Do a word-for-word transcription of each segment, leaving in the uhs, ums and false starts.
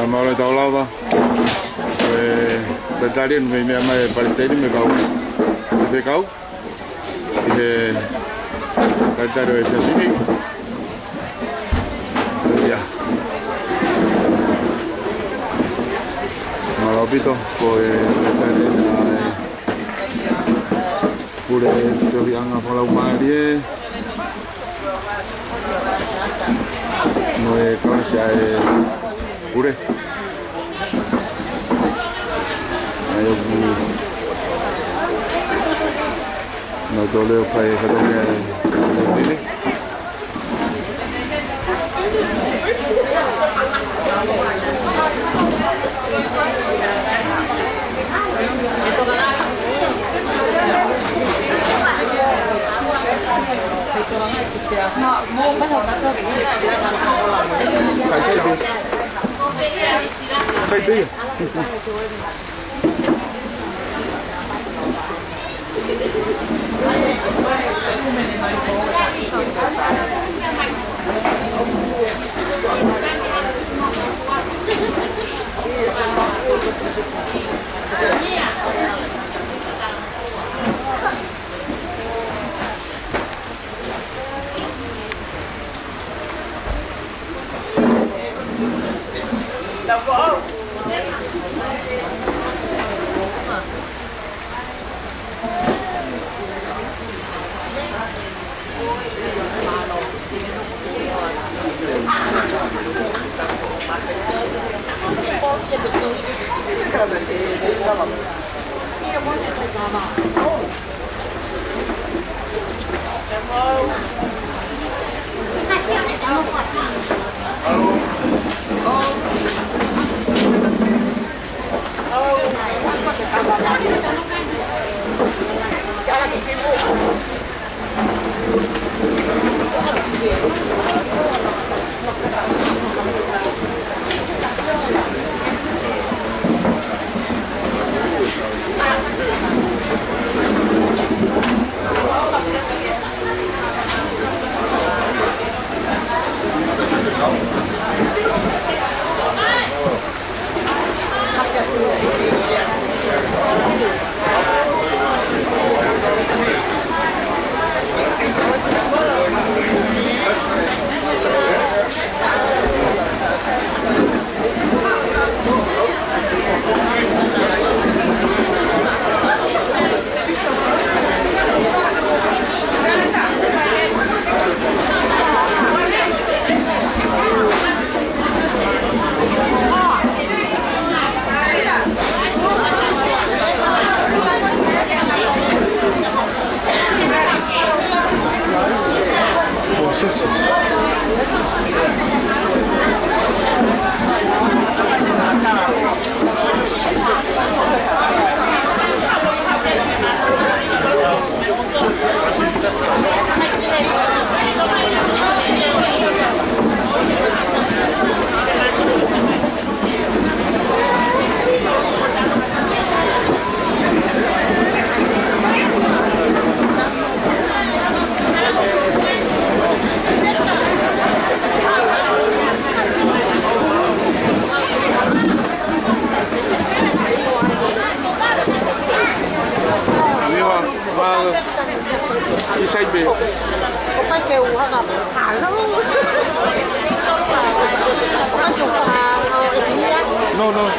Mālō e tau lava. ʻE, talitali ʻeni mei meʻa mai e palesiteni mo e kau faifekau. ʻI he talitali ʻo e efiafi ni. ʻIa. Mālō ʻaupito, ko e talitali ʻa e Pule Feohiʻanga Fakalaumālie. Mo e kaunisi ʻa e pule. ʻA ia ʻoku nau toe leo fai e fatongia e pule. Viva, Father. Inside me. No, no.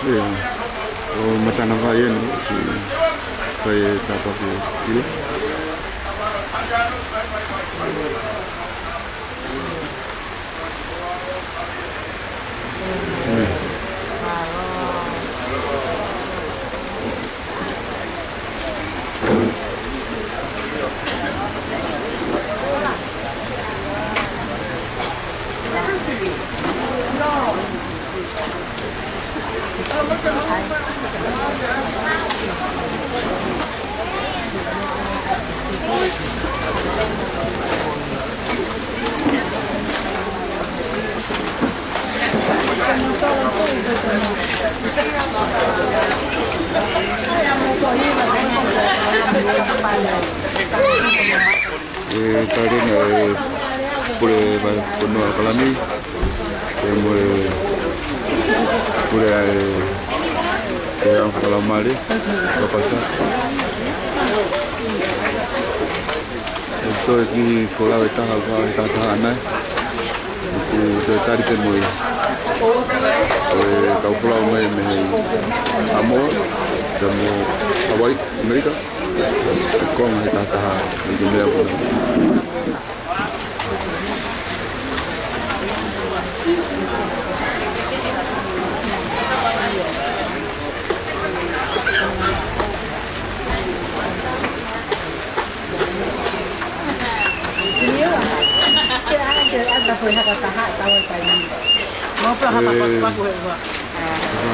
Ia, ʻo Matanavai eni, ʻosi fai e tāpuaki ʻilo. ʻE, tali ʻe he pule mai fonua ʻAokalani, pea mo e pule ʻa e, ʻe he ʻAfio ʻAhoʻaho Laumālie, Papasa. ʻE toe kiʻi folau ʻe taha, ʻe taha taha ʻanai. ʻOku toe tali pē mo e, ʻo e kau folau mai mei Haʻamoa, pea mo Hawaii, ʻAmelika. Ko e ngaahi taha taha, ʻi he meʻa ko.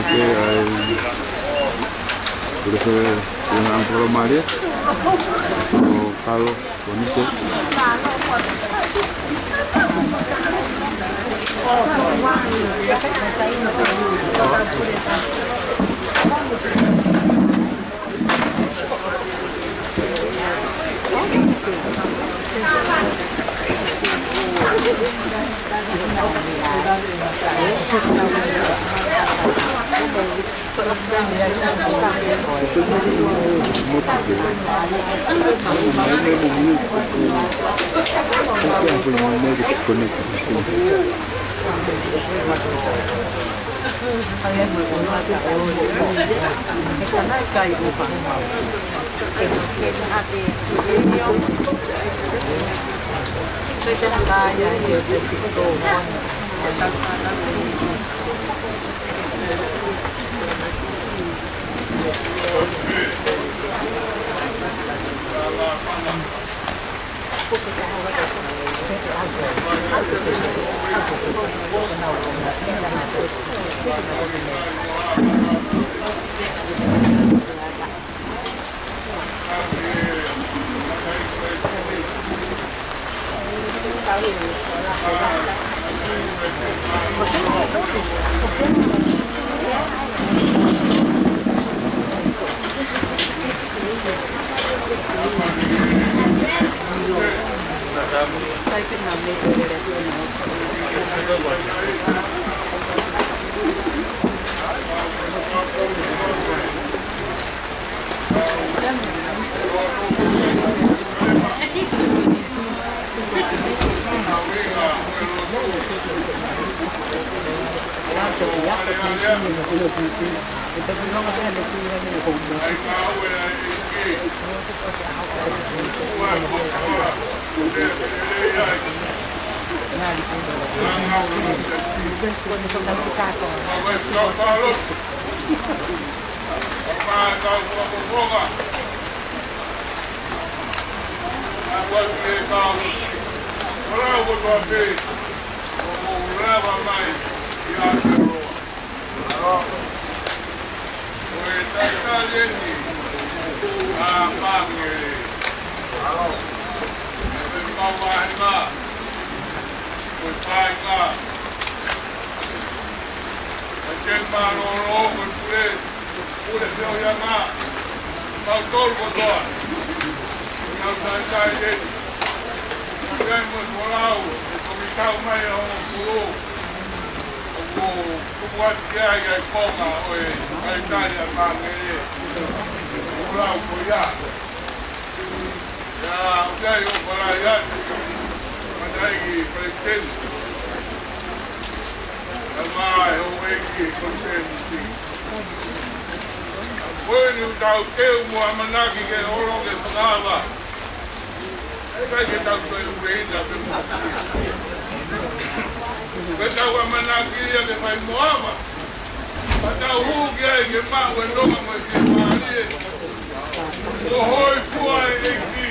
Ke ai, ko e, ko e ngaahi polo maria. Ko Kalo, ko Nise. Ko e talitali eni ʻa Pangele. Ko e pau ʻa e ngā. Ko e pau ʻa e ngā. Ko e mālōlō, ko e pule. Pule feohiʻanga. Kau tolu kotoa. Kau talitali eni. Ko e mo e folau, ʻe toki tau mai ʻa hongofulu. ʻOku tuku atu ki ai ʻa e konga ʻo e talitali ʻa Pangele. Folau ko ia. ʻIa, ʻoku ʻi ai ʻo falai atu. Mataʻi ki Palesiteni. Ka mai houʻeiki Palesiteni. Ko eni ʻoku tau teu mo ʻamanaki ke holo ke fakaava. ʻIkai ke tau toe ueina pe mo. Ke tau ʻamanaki ia ke fai mo ava. Ka tau hū ki ai ke maʻu e nonga mo e fiemālie. Ko hoi fua e ʻEiki.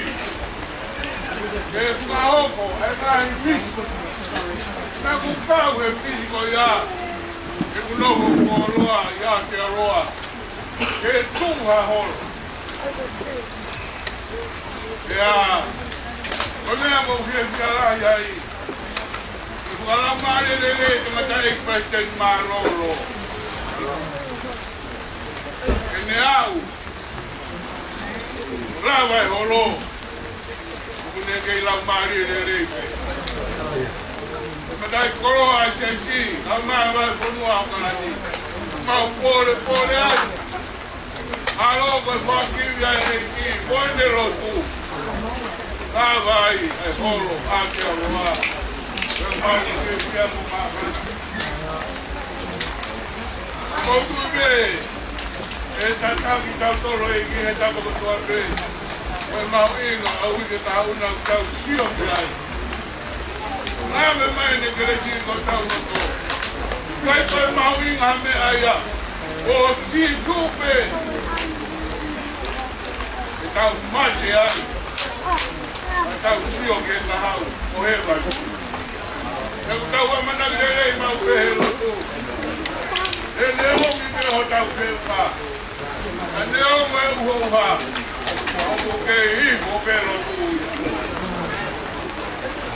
Ke fakahoko e ngaahi misi. Naʻa ku kau he misi ko ia. Ke ku nofo koloa ia te aloa. Ke tuha holo. Ia, ko e meʻa ʻoku ou fiefia lahi ai. Ke fakalaumālie lelei e tangataʻeiki palesiteni mālōlō. Ke ne aʻu. Lava e holo. ʻOku ne kei laumālie lelei pē. Tangataʻeiki koloa ʻAisesi, laumālie e fonua ʻAokalani. Mau pōlepole ai. ʻAlo ko e fākivi ʻa e ʻEiki, ko ʻene lotu. Lava ai e holo ʻa Aotearoa. Ko e mau ke fia mo mākana. Ko tuve, e tataki tautolu ʻEiki he tapa kotoa pē. Ko e mahuʻinga ʻa e uike kahaʻu naʻa tau sio ki ai. Ngāue mai ʻene kelesi ko tau loto. ʻIkai ko e mahuʻinga meʻa ia. Ko Sīsū pē. Ke tau mate ai. Ka tau sio ki he kahaʻu ʻo hēvani. He ʻoku tau ʻamanaki lelei mau pehē lotu. He neongo ʻi hotau pepa. Ka neongo e uhouha. ʻOku kei hifo pē lotu ia.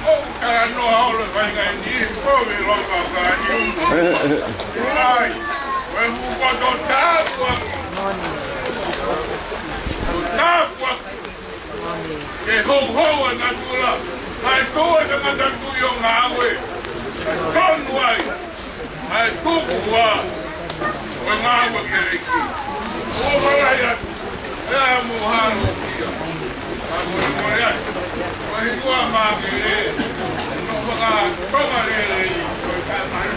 ʻOku talanoa holo e faʻahinga ni ko e loka ka ni. ʻIkai. Ko e hū koto tāpuaki. Tāpuaki. Ke houhou ʻa natula, kae tō e tangata tui ʻo ngāue, kae tonu ai, kae tuku ʻa, ʻo ngāue ki he ʻEiki. ʻO malai atu, ʻe ʻa mo halo kia. Ka ko e moe ai, ko e hikua mākele, no faka tonga lelei, ko e kae mai.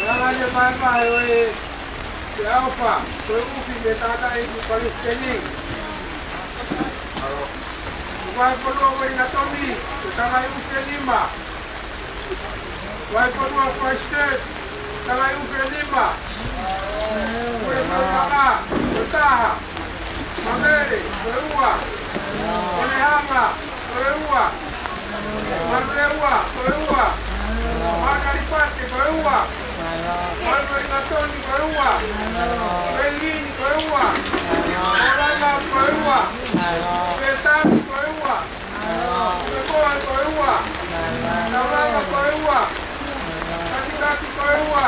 Langa ni e paepae ʻo e, ʻe ʻAofa, ko e ʻufi mei he tangataʻeiki palesiteni. Vahefonua ko Inatomi, ko e tangataʻeiki ʻufi ʻe nima. Vahefonua Christchurch, tangataʻeiki ʻufi ʻe nima. Ko e Maka, ko e taha. Mavele, ko e ua. Konehama, ko e ua. Manurewa, ko e ua. Makalipate, ko e ua. Manurewa Ingatoni, ko e ua. Melini, ko e ua. Olanga, ko e ua. Petani, ko e ua. Mekoa, ko e ua. Taulanga, ko e ua. Katikati, ko e ua.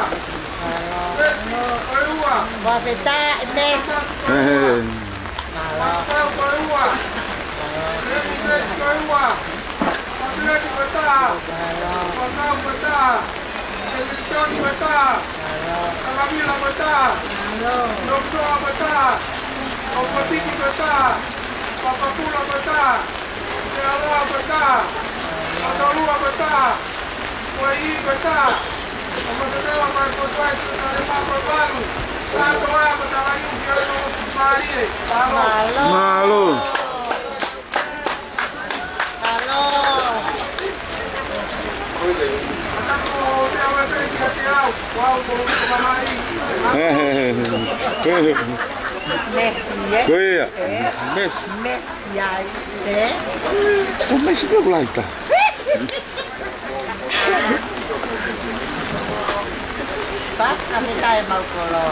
Pesi, ko e ua. Fakafetaʻi, Mesi. Mālō. Fakafetaʻi, ko e ua. Pesi, Mesi, ko e ua. Fakafetaʻi, ko e taha. Mālō. Fakafetaʻi, ko e taha. Pesi, Toni, ko e taha. Mālō. Fakafetaʻi, ko e taha. Mālō. Nokusoa, ko e taha. Fakapiki, ko e taha. Fakapula, ko e taha. Te aloa ko e taha. Atalua ko e taha. Ko e ʻi ko e taha. Ko Matatela ko e ko e ko e ko e tale ma ko e valu. Ka toa ko e tala iu ki o no mālie. Mālō. Mālō. Mālō. Mālō. Mālō. Mālō. Mesi, ē? Ko ia. Ē? Mesi. Mesi ai, ē? ʻO Mesi pē ʻoku lahi taha. Pea ka me tae mau kolo.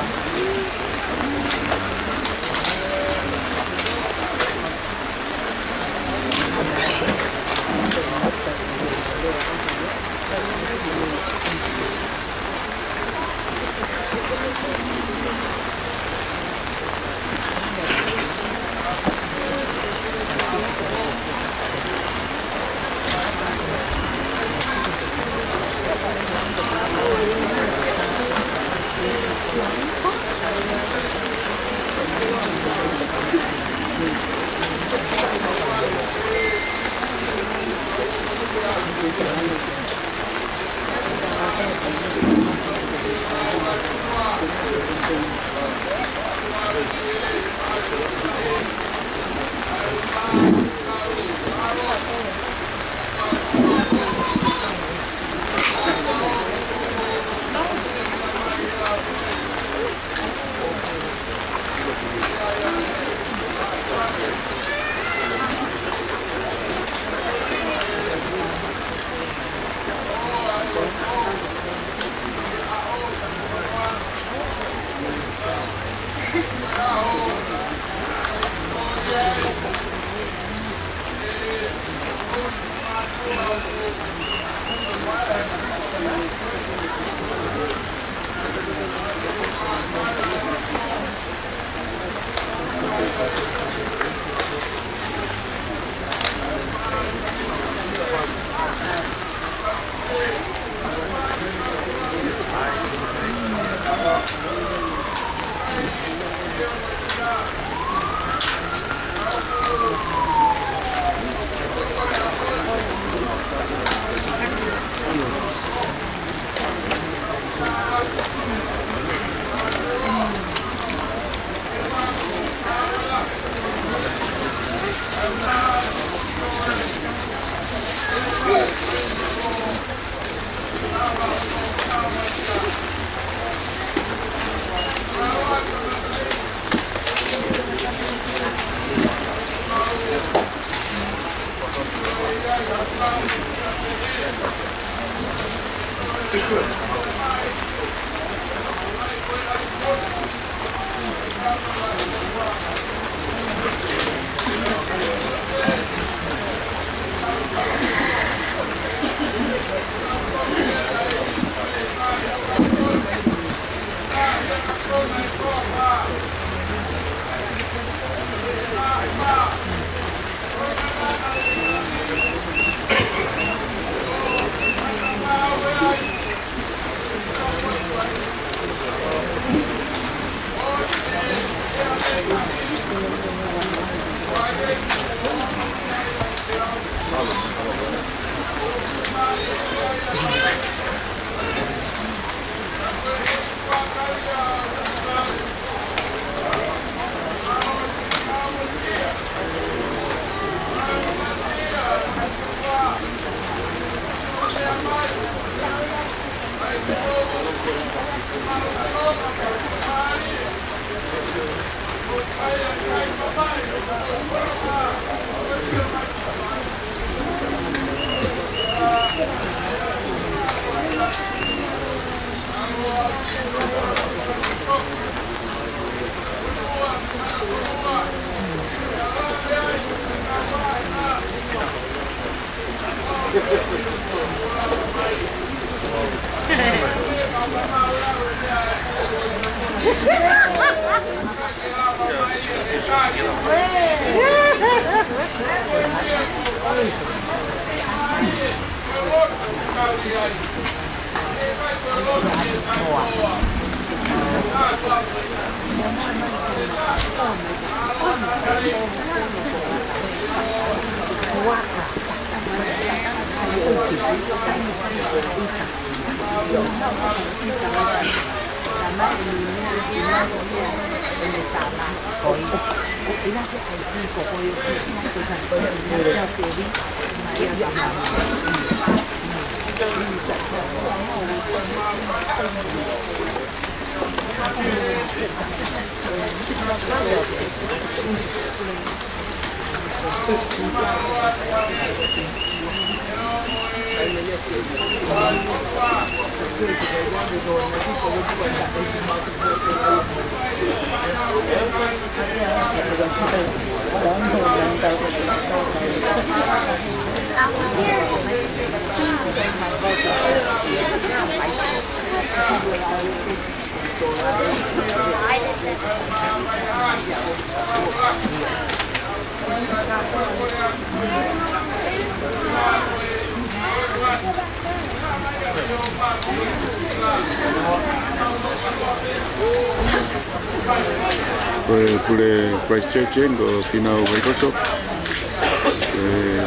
Ko e pule Christchurch eni ko Fīnau Vaikoso. Ko e,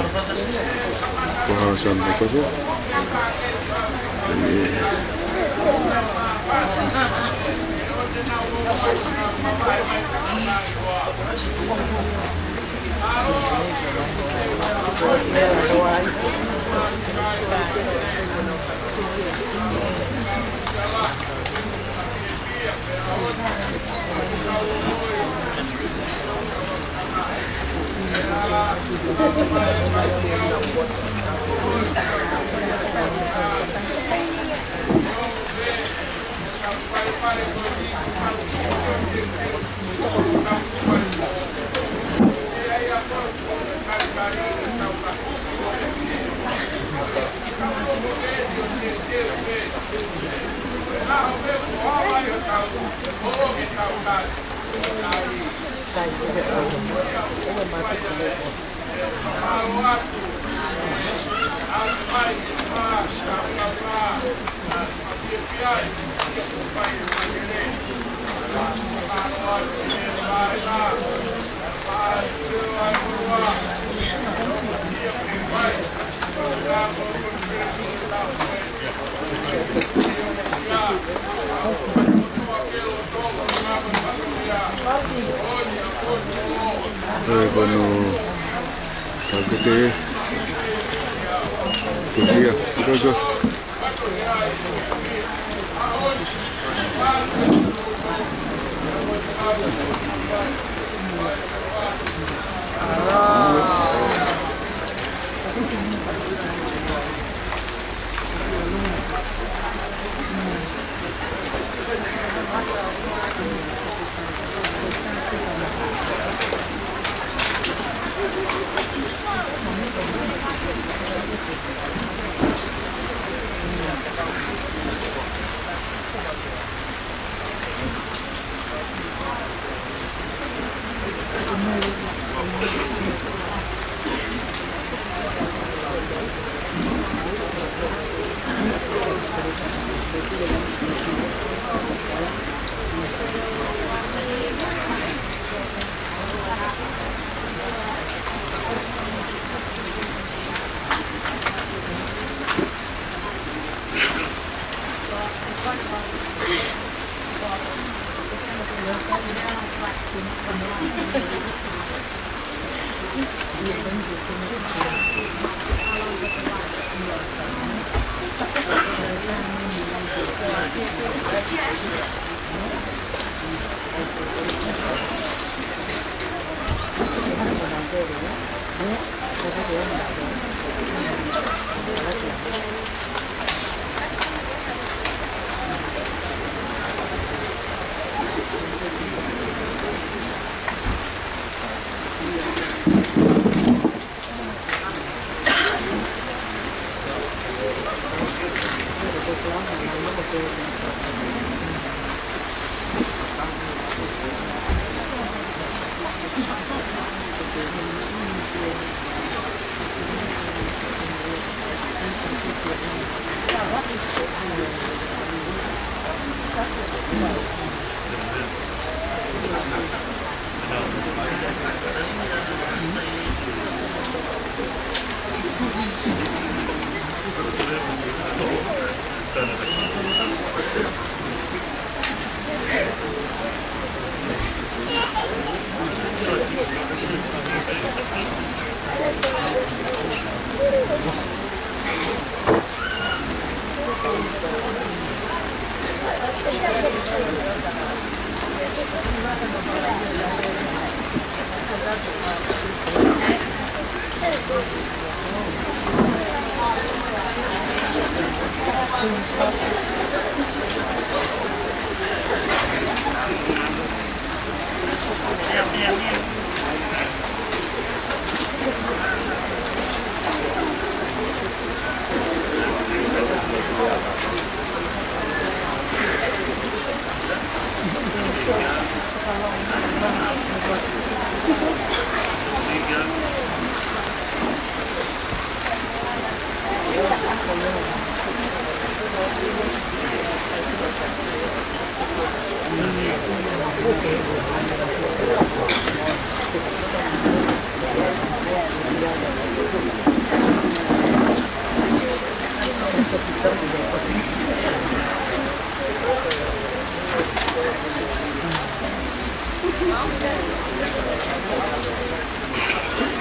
ko Hasan Vaikoso. Ē, ko hono, ka ke te, ke kia, ke kia.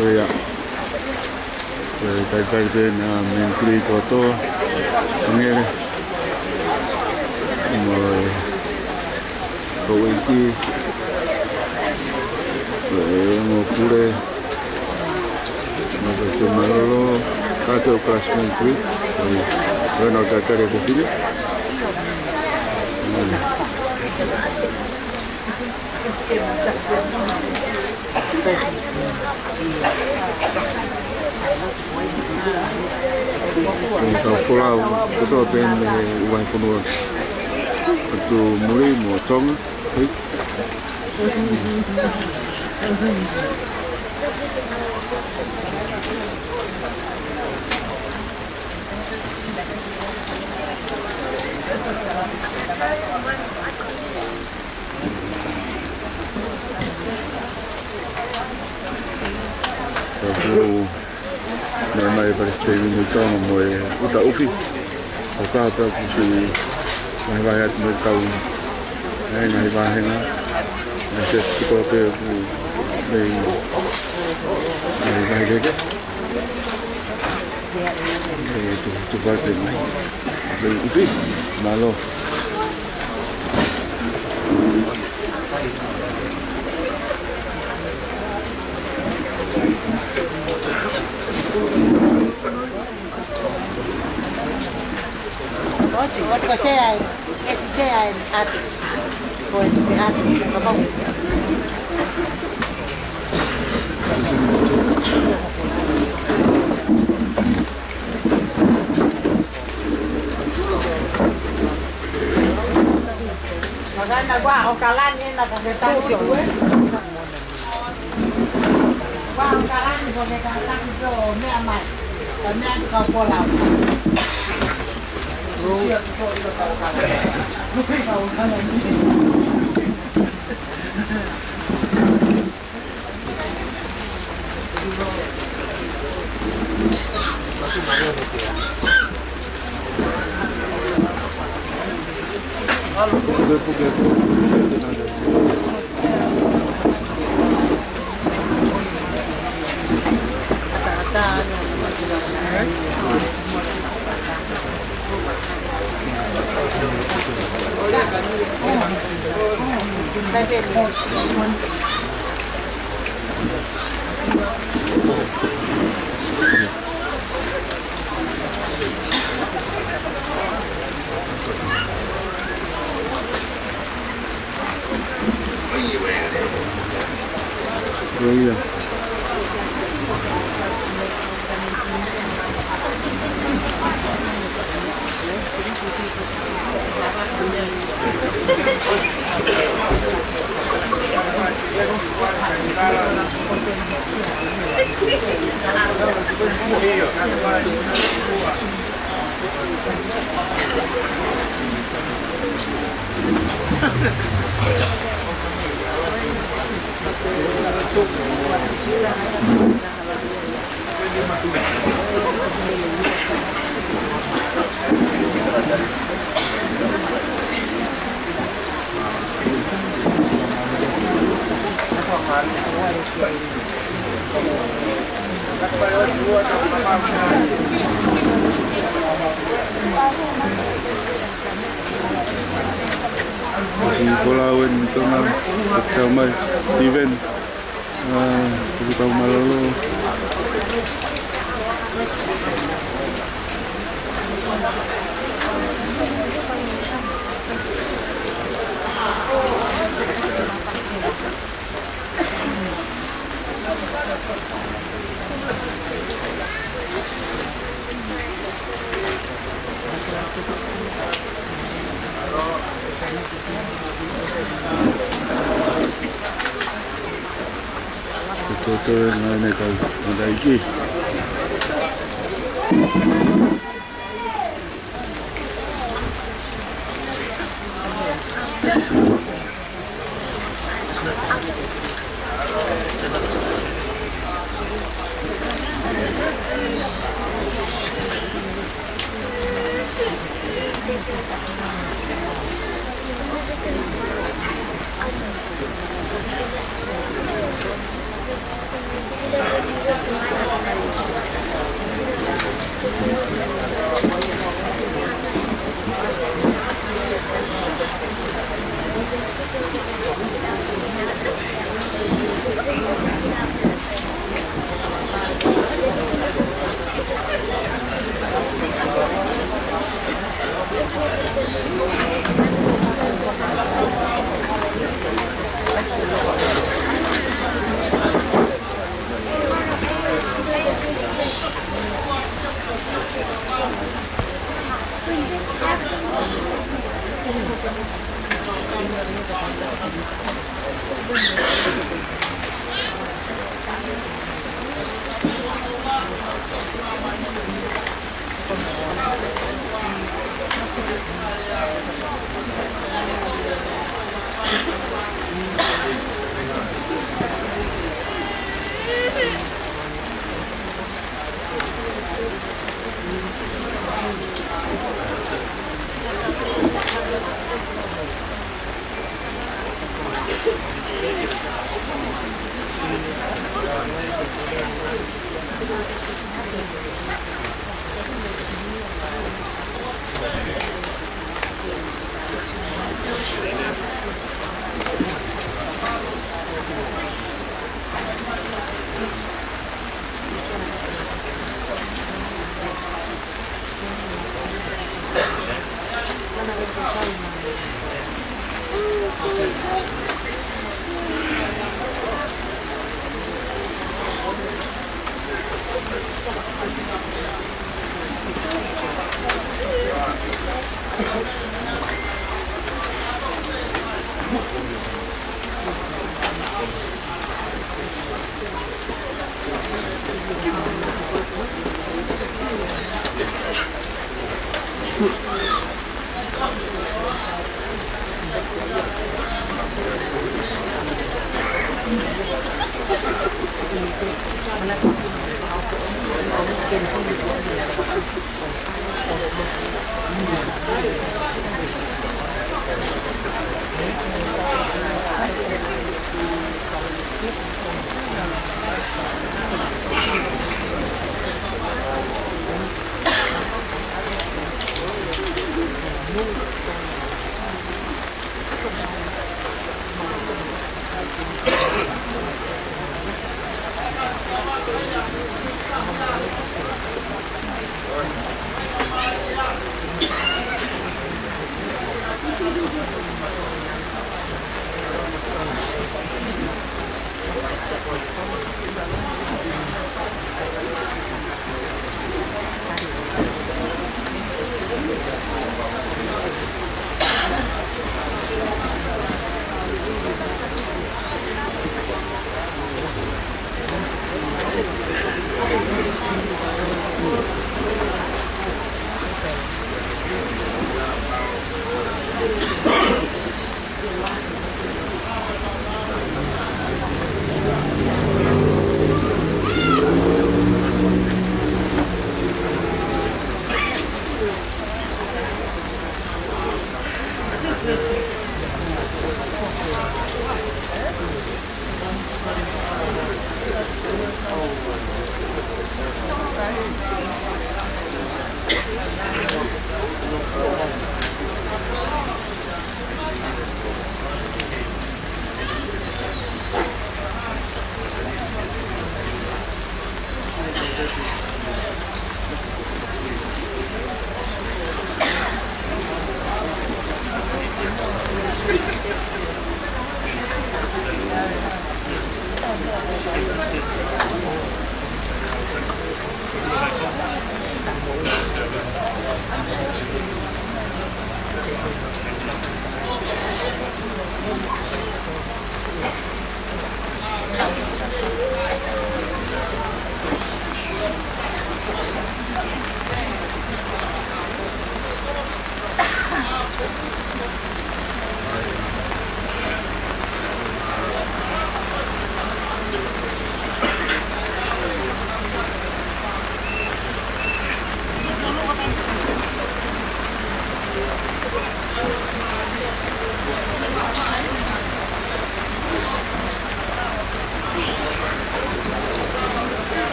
ʻIo. ʻE, talitali pē ʻena meʻa kuli kotoa. Angele. Mo e, ko e ʻEiki. ʻE, mo Pule. Mo Palesiteni Mālōlō. Kātoa ʻoku ʻasi meʻa kuli. ʻE, ʻo ʻena talitali ko Pule. Ko e kau folau kotoa pē mei he ʻū vahefonua ʻo Tonga mo Tonga. Hei. Ko e fuʻu meʻa mai ʻa e Palesiteni ʻi Tonga mo e ʻuta ʻufi. ʻOku ou kau pē ʻoku siʻi vahevahe atu mo e kau, ʻa e ngaahi vāhenga, ngaahi siasi kotoa pē ʻoku mei, ngaahi vahevahe kehekehe. ʻE, tu, tu pake mai. ʻE, ʻufi, mālō. Oti, oti ko sea e, ʻe si sea e atu. Ko e atu, kapau. Makana kua o kalani ena ka ke tau. Kua o kalani ko ke ka taki ko meʻa mai. Ka meʻa ki ka pola. Sisi atu ko ilo ka o kalani. ʻIo. Ko e folau eni Tonga, ʻoku tau mai, Steven, ʻa, ʻoku tau mālōlō. Ko e tōtō e ngāue ne kau mataiki.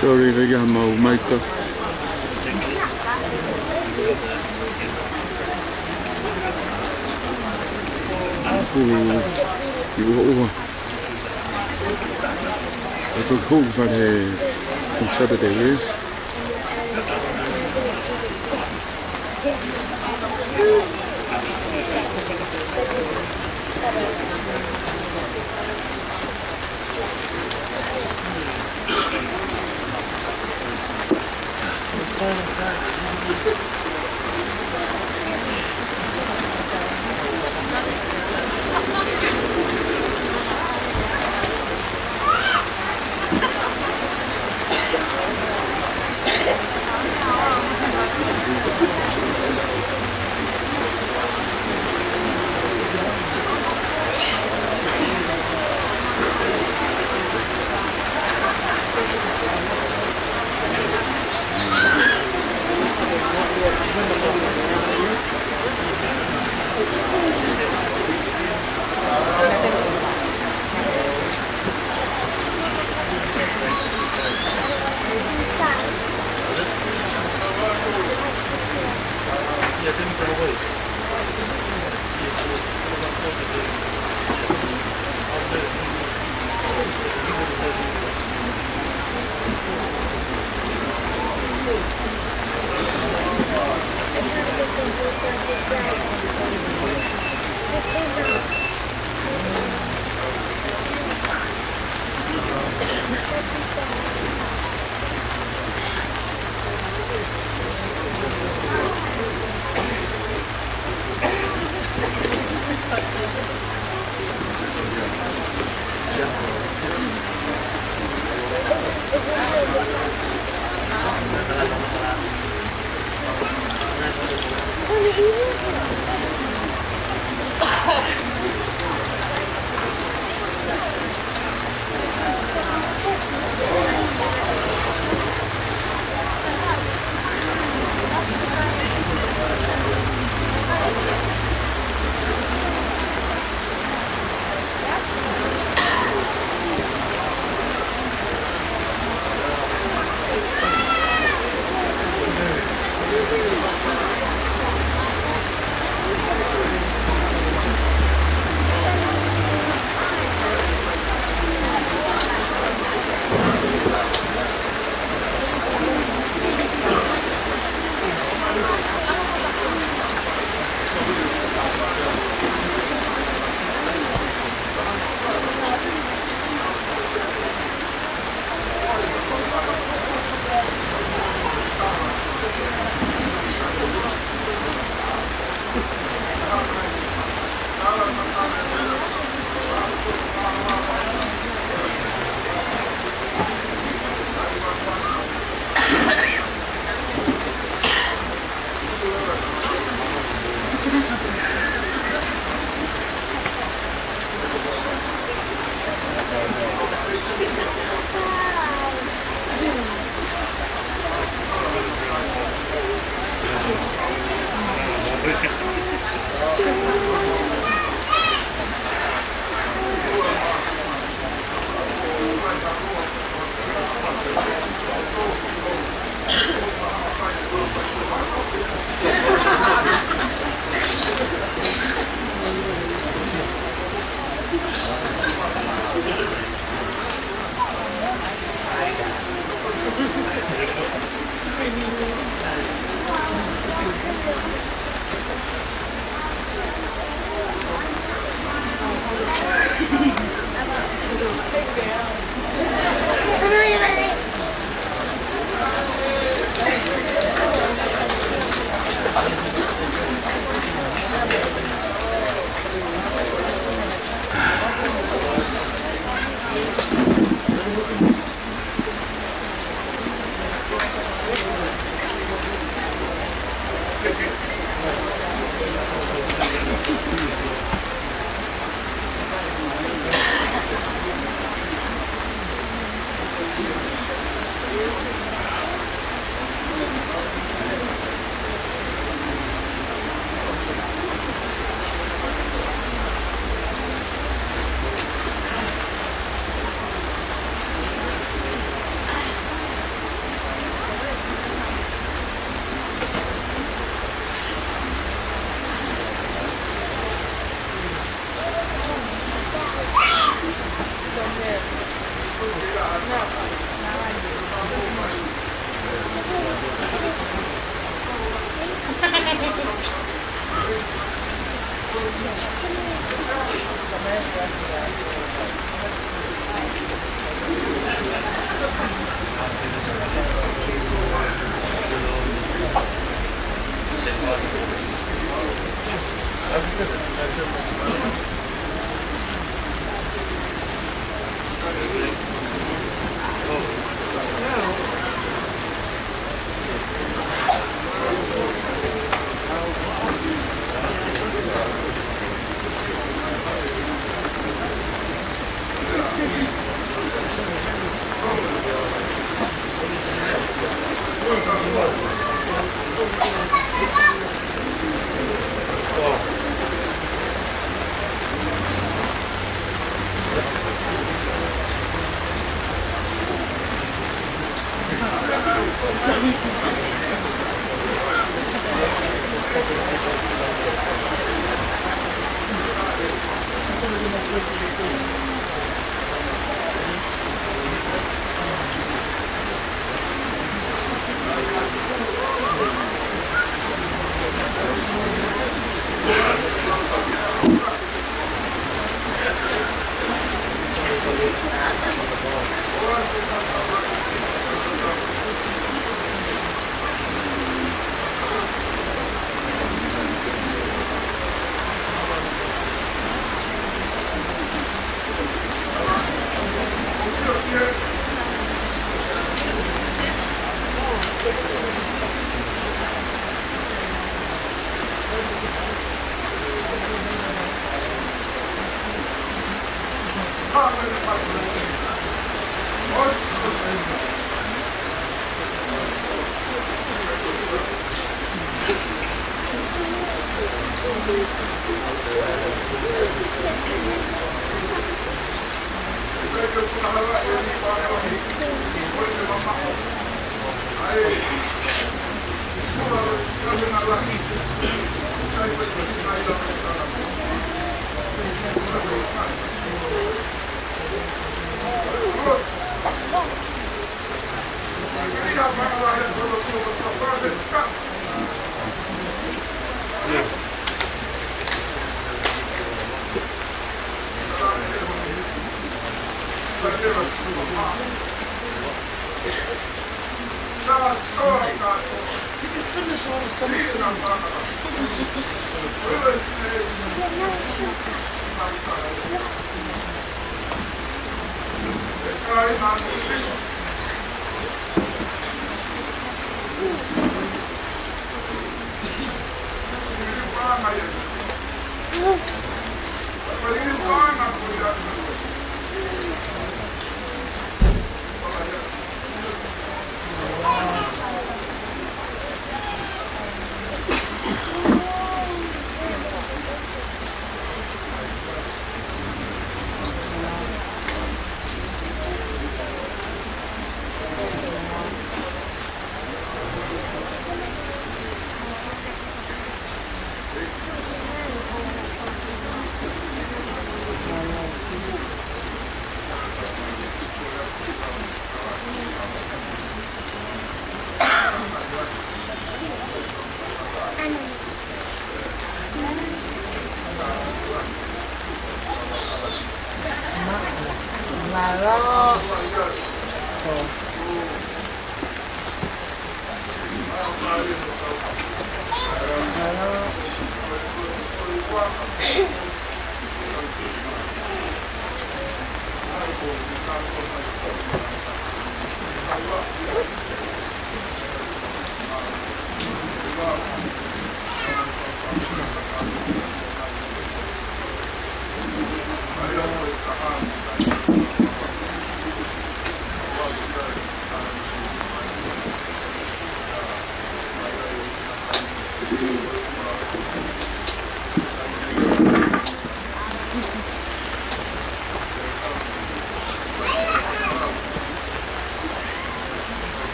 Sorry, ʻikai ke ʻi ai haʻamau maika. Pulu ʻi ʻuhoʻuha. ʻE toki hū ki fale he Saturday, eh?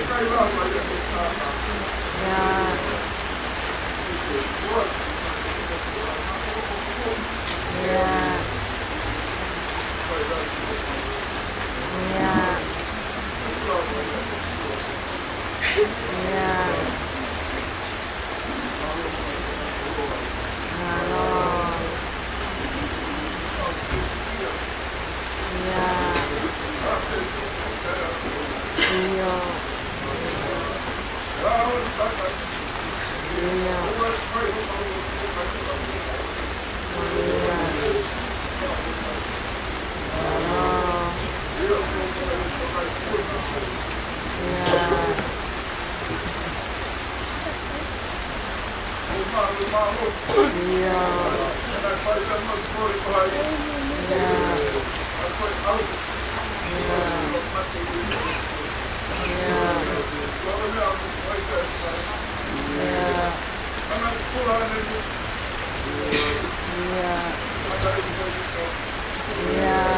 Yeah. Yeah. Yeah. Yeah. Mālō. Yeah. Yeah. Yeah.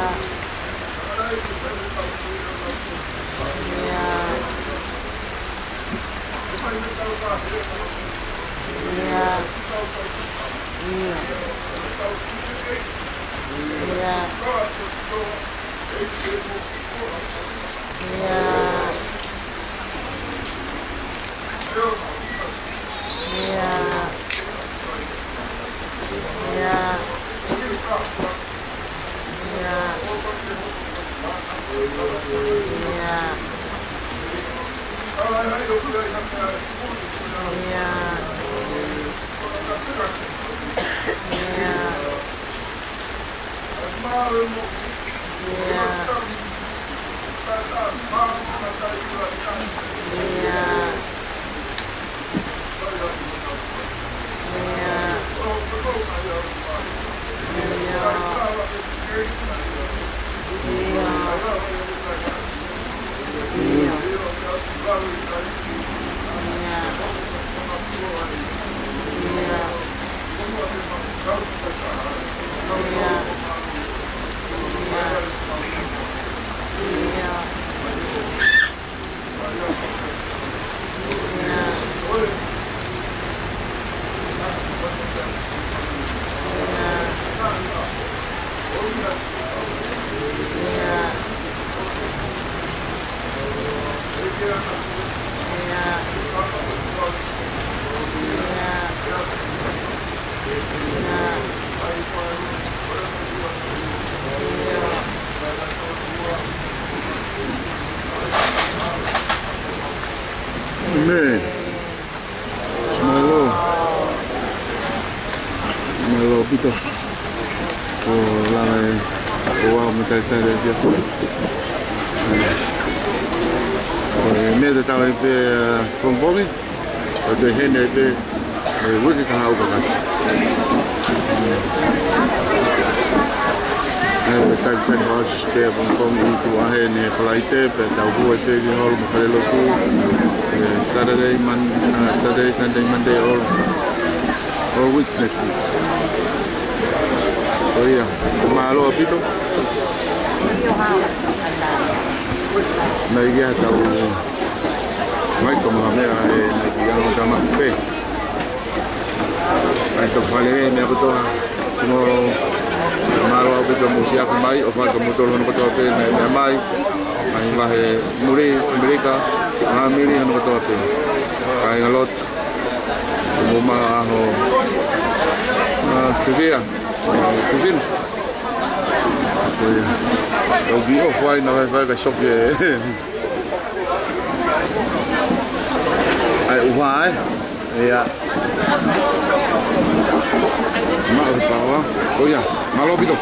Amen. Mālō. Mālō ʻaupito. ʻOku lava e ʻoku ʻi ai mo e talitali ʻa e ʻafiona. Ko e meʻa te tau ʻai pē, ʻa, pongipongi. ʻOku te heni ai pē, ʻe, uike kahaʻu kakato. ʻE, talitali ʻo ʻosi pē pongipongi ʻi tuʻa heni ʻi Falaite, pea tau hū ai pē ki holo mo e falelotu, ʻe, Saturday, Mon-, ʻa, Saturday, Sunday, Monday, all, all week next week. Ko ia, mālō ʻaupito. Naʻe ʻi ai haʻatau mai ko e maha meʻa ʻe naʻe ʻi ai ʻo tama pē. ʻAi tau fale e meʻa kotoa. Mo mālō ʻaupito mo siʻaki mai, ʻofa atu kiate kimoutolu hono kotoa pē naʻe meʻa mai. ʻAi vahe muli, ʻAmelika, ʻa muli hono kotoa pē. Kāinga lotu. Mo ma aho. ʻA, fifia. ʻA, fifin. Ko ia. Tau kiʻi ʻofa ʻi he naʻe fai ka sopi e. ʻAi, ʻuha, ē? ʻIa. Maʻu e paoa. Ko ia, mālō ʻaupito.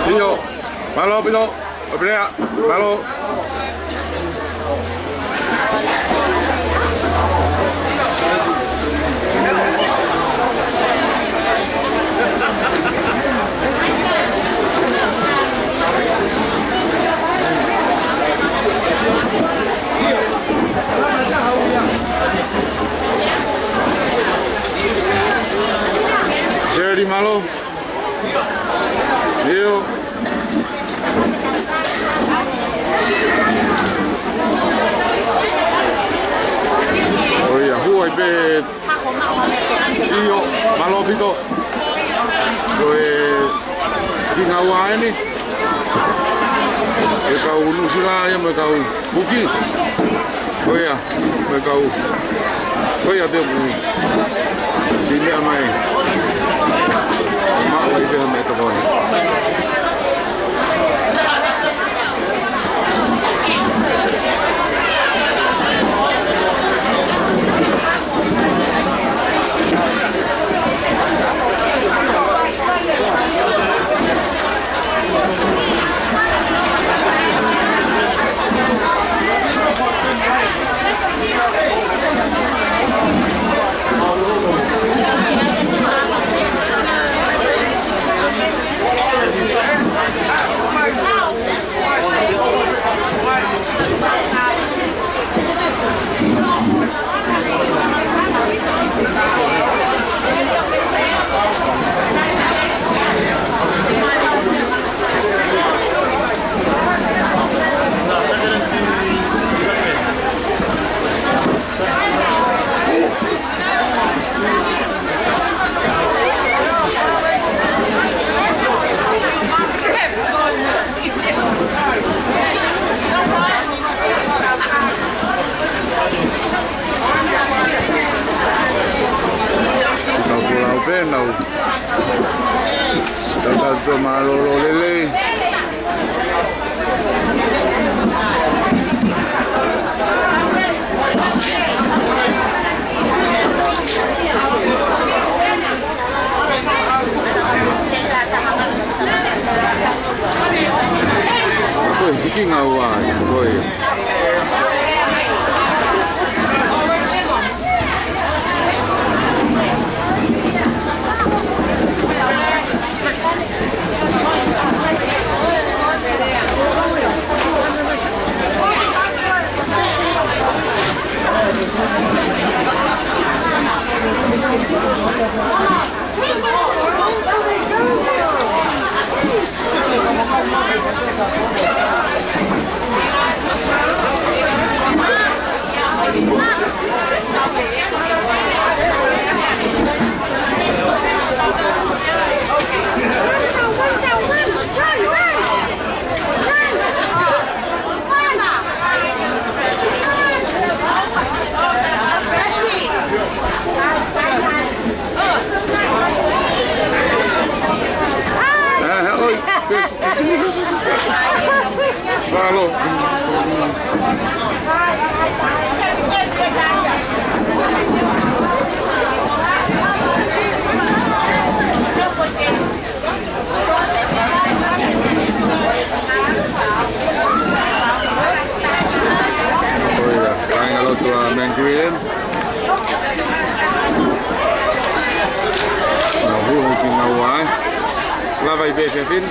ʻIo. Mālō ʻaupito. ʻApelea, mālō. ʻIo. ʻO ia, hū ai pē. ʻIo, mālō ʻaupito. Ko e kiʻi ngāue eni. E kau Nuʻusila ia mo e kau Puki. Ko ia, mo e kau. Ko ia te pui. Siʻi meʻa mai. Maʻu ai pē ha meʻatokoni. Tau pulau pē, nau. Tau tau tō mālōlō lelei. Ko e hiki ngāue, ko e. Ē, ʻoi. Mālō. Ko ia, kāingalotu ʻa Mankiwi ē. Nau hū hiki ngāue. Lava ʻi pē fefin.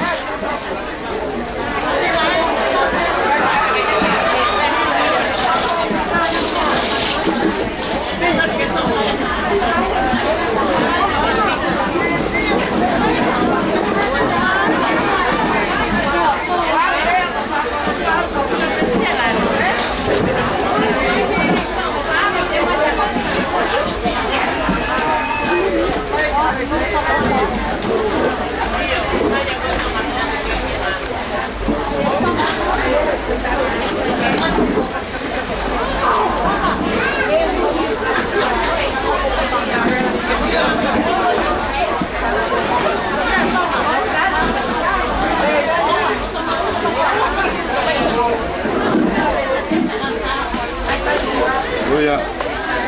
Ko ia,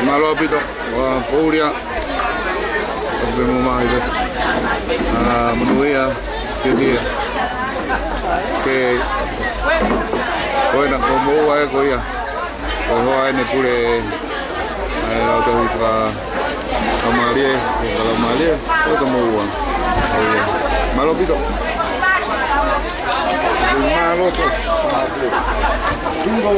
mālō ʻaupito, ʻa Poulia. Ko e mo mai ke. ʻA, monūʻia, ke tia. Ke, ko ena ko moua ē ko ia. Ko e hoa ʻene pule, ʻa e lautolu fakalaumālie, fakalaumālie, ko e moua. Ko ia. Mālō ʻaupito. Mālō ʻaupito. Bingo.